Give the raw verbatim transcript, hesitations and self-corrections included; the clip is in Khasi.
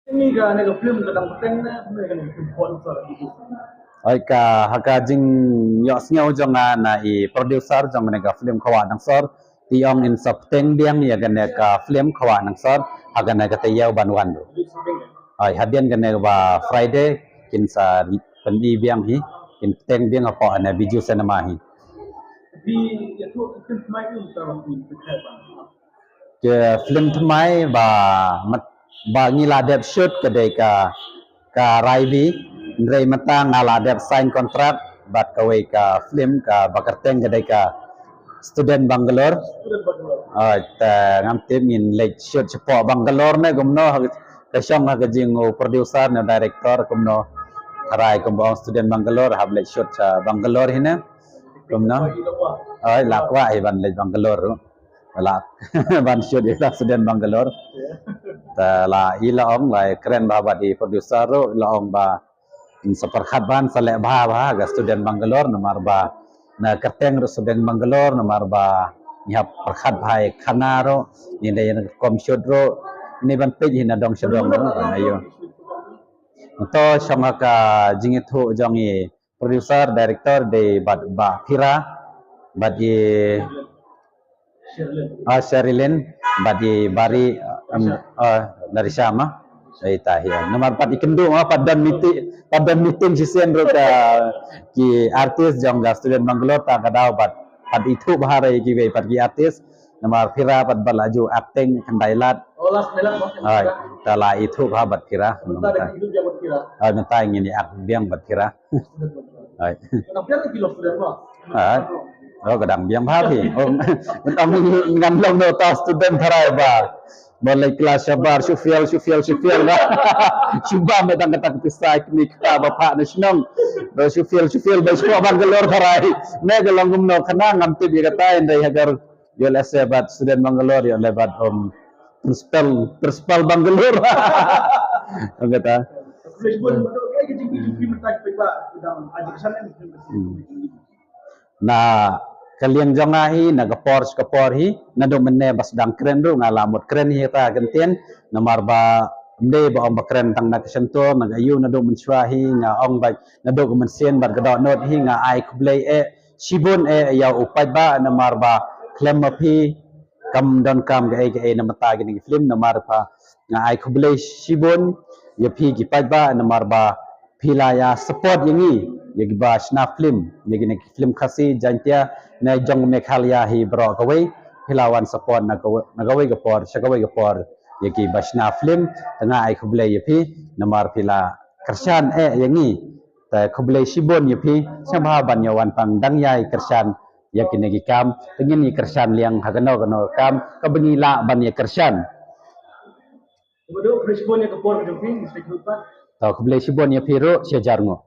Ni ka ne ka film ka dang pateng ne, ne ka ne ka film pon sa ka. Oi, ka ha ka jingïohsngew jong nga na i producer jong ne ka film Kawah Nangsor, te i ong in sa pateng biang ïa kane ka film Kawah Nangsor ha kane ka taïew ban wan. Oi, hadien kane ka ba Friday kin sa pyni biang hi, kin pateng biang hapoh ne Bijou Cinema hi. Ki film thymmai ba, ba ngi la dep shoot ka dei ka, ka Raibi, hynrei mynta nga la dep sign contract bad kawei ka film kaba kyrteng ka dei ka Student Bangalore. Te ngam tip ngin leit shoot shapoh Bangalore ne kumno, ka shong ha ka jing u producer ne director kumno. Tharai kumba ong Student Bangalore hap leit shoot sha Bangalore hi ne. Kumno? Oi, la kwah hi ban leit Bangalore ruh. La ban shoot ïa ka Student Bangalore. Te la i la ong, la kren bha bad i producer ruh, la ong ba sa pyrkhat ban sa leh bha bha ka Student Bangalore namar ba na kyrteng ruh Student Bangalore namar ba ngi hap pyrkhat bha ïa khana ruh, ngi dei na kom shoot ruh, ngi ban peit hi na dong sha dong ruh, ayo. To shong ha ka jingithuh jong i producer, director dei bad Bah Phira, bad i, ah, Sherilyn, bad i Bari, um, ah, Larisha ma. Ita hi. Namar pat i kynduh ma pat don meeting, pat don meeting shisien ruh ka ki artist jong ka Student Bangalore ta ka daw bad, pat ithuh bha ïa kiwei pat ki artist. Namar Phira pat ba la ju acting khyndai lad. Oh, la khyndai lad. Ai, ta la ithuh bha bad Phira. Mynta ngin ïa act biang bad Phira. Ai. Ai. Oh, ka dang biang bha phi. Oh, ngan long no ta student tharai ba. Ba leit klas shabar, shu fail, shu fail, shu fail ba. Shu ba me dang kata ka pisa kini kita ba pha na shnong. Ba shu fail, shu fail ba shu Bangalore tharai. Ne ka long kumno khana ngam tip ïa kata, hynrei hagar ïoh lehse bad Student Bangalore, ïoh lehse bad, um, principal, principal Bangalore. Ong kata. Hmm. Na ka liang jong nga hi, na ka por sha ka por hi, naduh mynne ba sdang kren ruh nga la mut kren hi ha ka ktien, namar ba ym dei ba ong ba kren tang na ka shyntur, na ka aïu, naduh mynshuwa hi nga ong ba naduh ka mynsiem bad ka dohnud hi nga ai khublei eh shibun eh ïa u paidbah namar ba khlem ma phi kam donkam kaei kaei na mynta kine ki film, namar ba nga ai khublei shibun ïa phi ki paidbah namar ba phi la ïa support ïa ngi ïa kiba shna film, ïa kine ki film Khasi, Jaiñtia ne jong Meghalaya hi baroh kawei, phi la wan support na kawei, na kawei ka por sha kawei ka por ïa kiba shna film. Te nga ai khublei ïa phi namar phi la kyrshan eh ïa ngi. Te khublei shibun ïa phi, sngewbha ban ïa wan pang dang ïai kyrshan ïa kine ki kam, te ngin ïa kyrshan liang ha kano kano ka kam kaba ngi lah ban ïa kyrshan. Te khublei shibun ïa phi ruh, sha jar nguh.